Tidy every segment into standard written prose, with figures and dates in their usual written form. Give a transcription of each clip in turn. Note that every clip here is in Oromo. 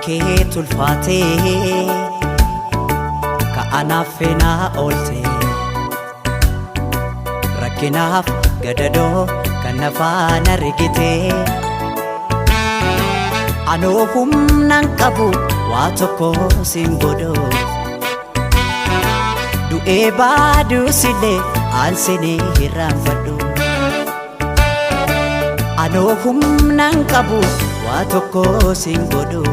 kee tulfaatee ka anaaf feenaa oolte rakkinaaf gadadoo kan na faana rigite anoo humnaan qabu waa tokko siin godhu du'ee baaduusillee aansinii hirraanfadhu. Anoo humnaan qabu waa tokko siin godhu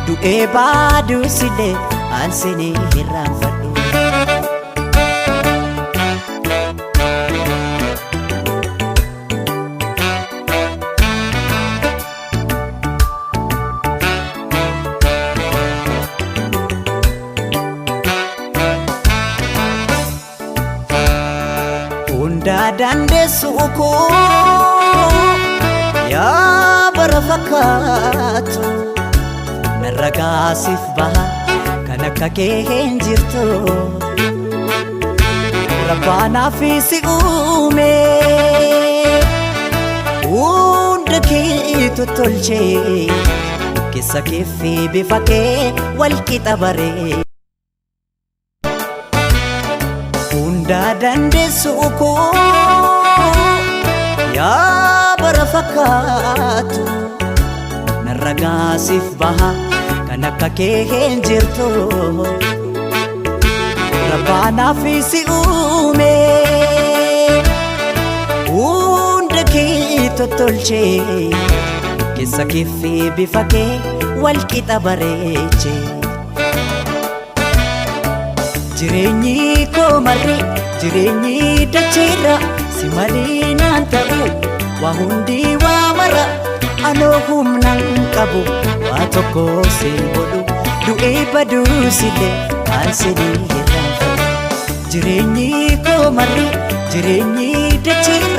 du'ee baaduusillee aansinii hirraanfadhu. Hundaa dandeessu koo yaa bara fakkaatu narra gaasiif baha kan akka kee hin jirtu rabbaanaaf si uume hunda kee tottolchee keessa kee fi bifa kee wal qixa baree. Hundaa dandeessu koo yaa bara fakkaatu narra gaasiif baha kan akka kee hin jirtu rabbaanaaf si uume hunda kee tottolchee keessa kee fi bifa kee wal qixa bareechee. Jireenyi koo marri jireenyi dacheerra si malee naan ta'u waa hundi waa mara anoo humnaan qabu waa tokko siin godhu du'ee baduusillee aan sinii hirraanfadhu. Jireenyi koo marri jireenyi dacheerra.